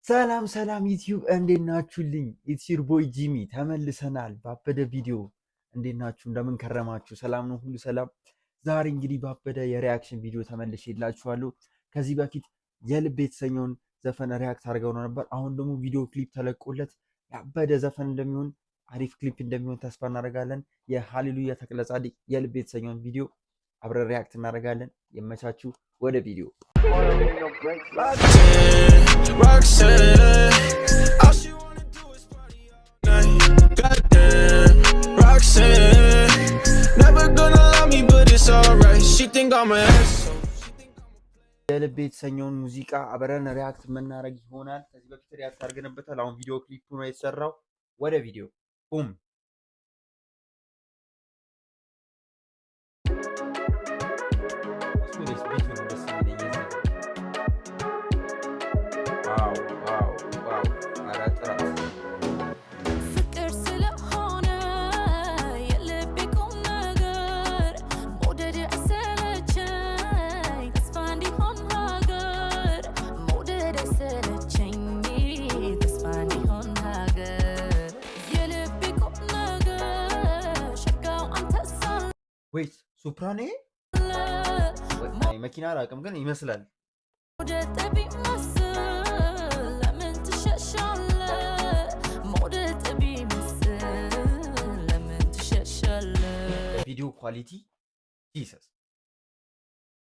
ሰላም ሰላም ዩቲዩብ፣ እንዴት ናችሁልኝ? It's your boy ጂሚ፣ ተመልሰናል ባበደ ቪዲዮ። እንዴት ናችሁ? እንደምን ከረማችሁ? ሰላም ነው? ሁሉ ሰላም። ዛሬ እንግዲህ ባበደ የ reaction ቪዲዮ ተመልሼላችኋለሁ። ከዚህ በፊት የልብ የተሰኘውን ዘፈን react አድርገው ነበር። አሁን ደግሞ video clip ተለቆለት ያበደ ዘፈን እንደሚሆን፣ አሪፍ ክሊፕ እንደሚሆን ተስፋ እናደርጋለን። የሃሌሉያ ተክለጻድቅ የልብ የተሰኘውን ቪዲዮ አብረን react እናደርጋለን። የመቻችሁ። ወደ ቪዲዮ። Roxanne, all she wanna do is party all night. Goddamn, Roxanne, never gonna love me, but it's alright. She think I'm an asshole. የልብ የተሰኘውን ሙዚቃ አብረን react የምናደርግ ይሆናል። ከዚህ በፊት react አድርገንበታል። አሁን video clip ኡ ነው የተሰራው። ወደ ቪዲዮ ቡም። እሱ ደስ beat ኡ ነው ደስ የሚለኝ የዚህ። Wow, wow, wow! ኧረ ጥራት! ፍቅር ስለሆነ የልቤ ቁም ነገር፣ መውደድ አይሰለቸኝ ተስፋ እንዲሆን ሀገር፣ መውደድ አይሰለቸኝ ተስፋ እንዲሆን ሀገር፣ የልቤ ቁም ነገር ሸጋው አንተ ሳለ። Wait፣ ሱፕራ ነው ይሄ? መኪና አላውቅም ግን ይመስላል። መውደድ ቢመስል ለምን ትሸሻለህ? መውደድ ቢመስል ለምን ትሸሻለህ? Video quality፣ Jesus፣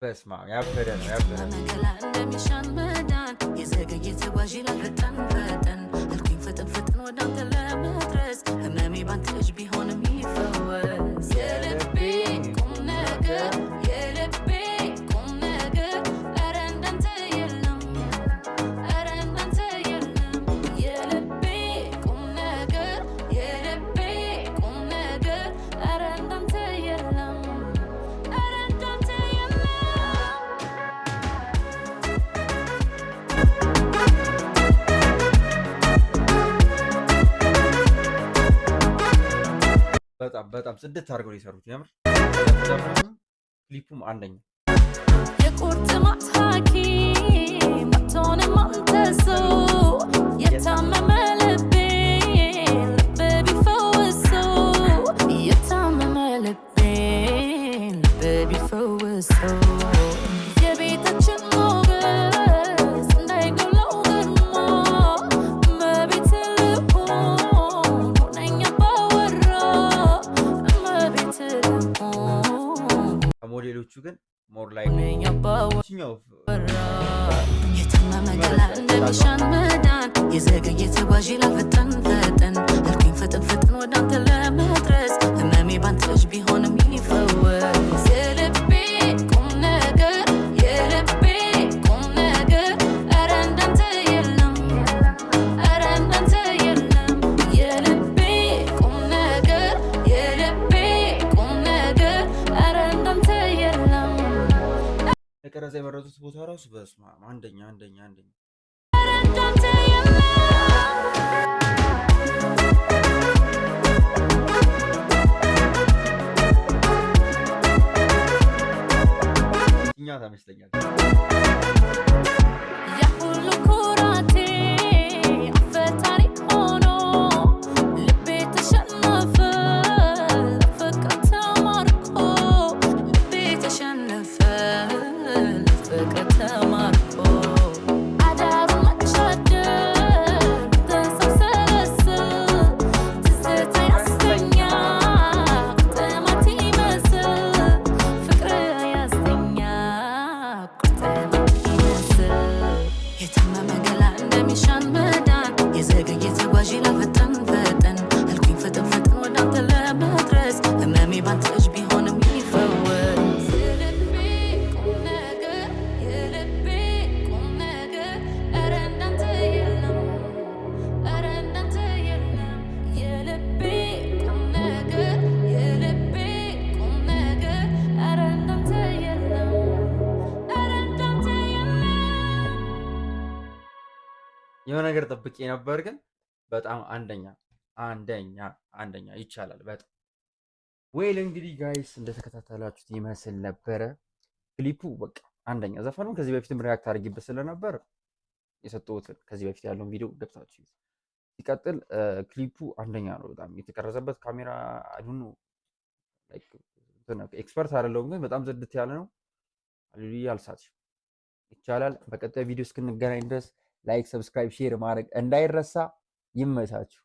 በስመ አብ፣ ያበደ ነው፣ ያበደ ነው። መገላ እንደሚሻን መዳን፣ የዘገየ ተጓዥ ይላል ፈጠን ፈጠን አልኩኝ፣ ፈጠን ፈጠን ወደ አንተ ለመድረስ፣ ህመሜ ባንተ እጅ ቢሆንም ይፈወስ። የልቤ ቁም ነገር፣ የልቤ ቁም ነገር፣ ኧረ እንዳንተ የለም፣ ኧረ እንዳንተ የለም። የልቤ ቁም ነገር፣ የልቤ ቁም ነገር፣ ኧረ እንዳንተ የለም፣ ኧረ እንዳንተ የለም። በጣም በጣም ጽድት አድርገው ነው የሰሩት። የምር ዘፈኑም ክሊፑም አንደኛ። የቁርጥማት ሐኪም አትሆንም አንተ ሰው፣ የታመመ ልቤን ልቤ ቢፈውሰው፣ የታመመ ልቤን ልቤ ቢፈውሰው፣ የቤታችን ሞገስ እንዳይጎለው ግርማ፣ እመቤት ልሁን ሁነኛ ባወራ፣ እመቤት ልሁን ከሞዴሎቹ ግን more like ሁነኛ ባወራ። ይችኛው። የታመመ ገላ እንደሚሻን መዳን፣ የዘገየ ተጓዥ ይላል ፈጠን ፈጠን አልኩኝ፣ ፈጠን ፈጠን ወደ አንተ ለመድረስ፣ ህመሜ ባንተ እጅ ቢሆንም ይፈወስ። የልቤ ቁም ነገር፣ የልቤ ቁም ነገር፣ ኧረ እንዳንተ የለም፣ ኧረ እንዳንተ የለም። የልቤ ቁም ነገር፣ የልቤ ቁም ነገር፣ ኧረ እንዳንተ የለም። ለቀረጻ የመረጡት ቦታ ራሱ በስመ አብ፣ አንደኛ፣ አንደኛ፣ አንደኛ። ኧረ እንዳንተ የለም። እኛ ታመስለኛል። የሁሉ ኩራቴ አፈታሪክ ሆኖ ልቤ ተሸነፈ ለፍቅር ተማርኮ፣ ልቤ ተሸነፈ ለፍቅር ተማርኮ፣ አዳሩን መቻደር ተሰብሰለስል፣ ትዝታ ያስተኛ ቁርጥማት ይመስል፣ ፍቅር ያስተኛ ቁርጥማት ይመስል፣ የታመመ ገላ እንደሚሻን መዳን፣ የዘገየ ተጓዥ ይላል ፈጠን ፈጠን አልኩኝ፣ ፈጠን ፈጠን ወደ አንተ ለመድረስ፣ ህመሜ ባንተ እጅ ቢሆንም ይፈወስ። የልቤ ቁም ነገር፣ የልቤ ቁም ነገር፣ ኧረ እንዳንተ የለም፣ ኧረ እንዳንተ የለም። የልቤ ቁም ነገር፣ የልቤ ቁም ነገር፣ ኧረ እንዳንተ የለም፣ ኧረ እንዳንተ የለም። የሆነ ነገር ጠብቄ ነበር ግን በጣም አንደኛ፣ አንደኛ፣ አንደኛ፣ ይቻላል በጣም። Well፣ እንግዲህ guys፣ እንደተከታተላችሁት ይመስል ነበረ ክሊፑ። በቃ አንደኛ። ዘፈኑን ከዚህ በፊትም react አድርጌበት ስለነበር የሰጠሁትን ከዚህ በፊት ያለውን ቪዲዮ ገብታችሁ እዩት። ሲቀጥል ክሊፑ አንደኛ ነው። በጣም የተቀረጸበት ካሜራ፣ I don't know፣ expert አይደለሁም፣ ግን በጣም ጽድት ያለ ነው። ሃሌሉያ፣ አልሳትሽም። ይቻላል። በቀጣይ ቪዲዮ እስክንገናኝ ድረስ like፣ subscribe፣ share ማድረግ እንዳይረሳ። ይመቻችሁ።